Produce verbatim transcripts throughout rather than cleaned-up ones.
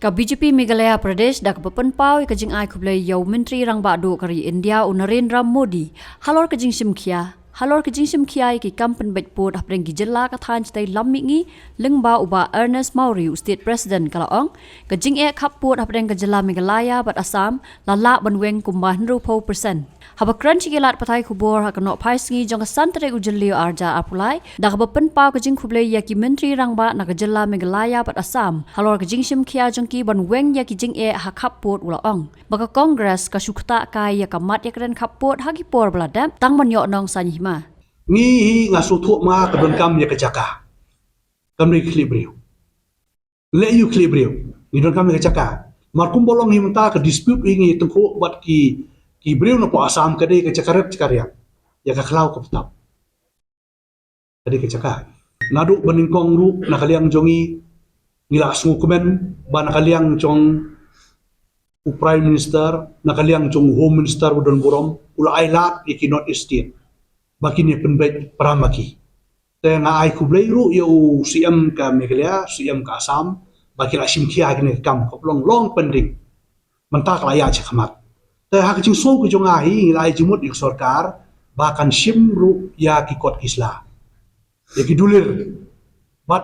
Ka B J P Meghalaya Pradesh da kaba pynpaw ïa ka jingai khublei ïa u Myntri Rangbah Duh ka ri India u Narendra Modi halor ka jingshim khia, halor ka jingshim khia ïa ki kam pynbeit pud hapdeng ki jylla ka thaiñ shatei lam mihngi, lyngba u Bah Ernest Mawrie u State President ka la ong, ka jingeh khappud hapdeng ka jylla Meghalaya bad Assam la lah ban weng kumba hynriewphew percent. Haba kren sha ki lad pathai khubor ha ka nohphai sngi jong ka san tarik u Jylliew arhajar arphew lai, da kaba pynpaw ka jingkhublei ïa ki Myntri Rangbah na ka jylla Meghalaya bad Assam halor ka jingshim khia jong ki ban weng ïa ki jingeh ha khappud u la ong ba ka Congress ka shu ktah kai ïa ka mat ïakren khappud ha ki por ba la dep tang ban ïoh nongsaiñ hima. Ngi hi nga sngewthuh ma ka donkam ïa ka jaka. Kam dei khlieh briew. Leh ïa u khlieh briew. Ngi donkam ïa ka jaka. Mar kumba long hi mynta ka dispute hi ngi tyngkhuh bad ki, ki briew na poh Assam ka dei ka jaka rep jaka riang. Ïa ka khlaw ka btap. Ka dei ka jaka. Naduh ba nyngkong ruh na ka liang jong ngi, ngi la sngewkmen ba na ka liang jong u Prime Minister, na ka liang jong u Home Minister u don burom, u la ai lad ïa ki North East State ba kin ïa pynbeit para ma ki. Te nga ai khublei ruh ïa u C M ka Meghalaya, C M ka Assam, ba ki la shim khia kine ki kam, ka long long pending. Mynta ka la ïaid shakhmat. Te ha ka jingsngew ka jong nga hi ngi la ai jingmut ïa ka sorkar ba kan shim ruh ïa ki kot ki sla, ïa ki dulir. Bad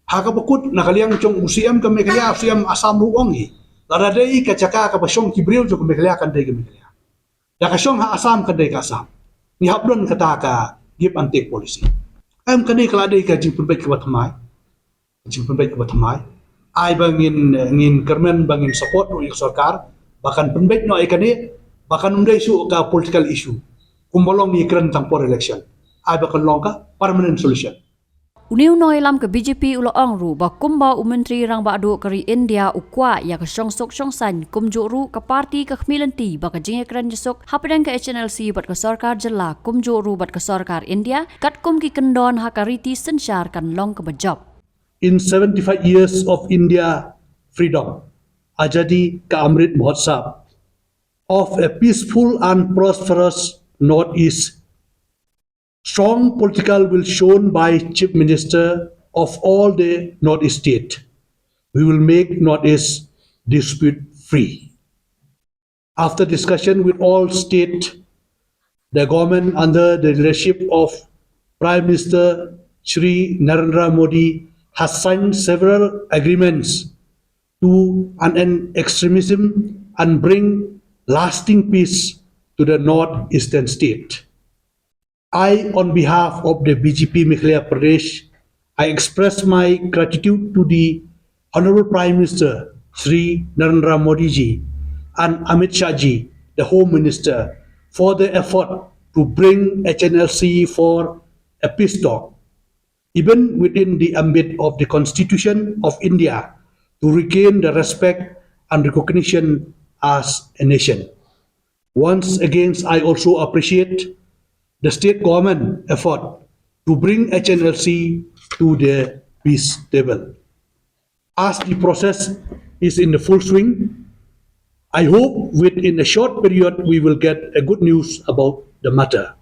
ha kaba kut na ka liang jong u C M ka Meghalaya, C M Assam ruh ong hi, lada dei ka jaka kaba shong ki briew jong ka Meghalaya kan dei ka Meghalaya. Da ka shong ha Assam kan dei ka Assam. Ngi hap don kata ka give and take policy. Em, kane ka la dei ka jingpynbeit kaba thymmai. Jingpynbeit kaba thymmai. Ai ba ngin, ngin kyrmen ba ngin support ruh ïa ka sorkar ba kan pynbeit noh ïa kane, ba kan ym dei shuh ka political issue kumba long ngi kren tang por election. Ai ba kan long ka permanent solution. Une u nongïalam ka B J P u la ong ruh ba kumba u Myntri Rangbah Duh ka ri India u kwah ïa ka shongsuk shongsaiñ, kumjuh ruh ka party ka khmih lynti ba ka jingïakren jingïasuk hapdeng ka H N L C bad ka sorkar jylla, kumjuh ruh bad ka sorkar India, katkum ki kyndon ha ka riti synshar kan long kaba jop. In seventy-five years of India freedom, Azadi Ka Amrit Mahotsav, of a peaceful and prosperous Northeast, strong political will shown by Chief Minister of all the Northeast state. We will make Northeast dispute free. After discussion with all state, the government under the leadership of Prime Minister Shri Narendra Modi has signed several agreements to end extremism and bring lasting peace to the northeastern state. I, on behalf of the B J P Meghalaya Pradesh, I express my gratitude to the Honorable Prime Minister Shri Narendra Modi ji and Amit Shah ji, the Home Minister, for the effort to bring H N L C for a peace talk, even within the ambit of the Constitution of India, to regain the respect and recognition as a nation. Once again, I also appreciate the state government effort to bring H N L C to the peace table. As the process is in the full swing, I hope within a short period we will get a good news about the matter.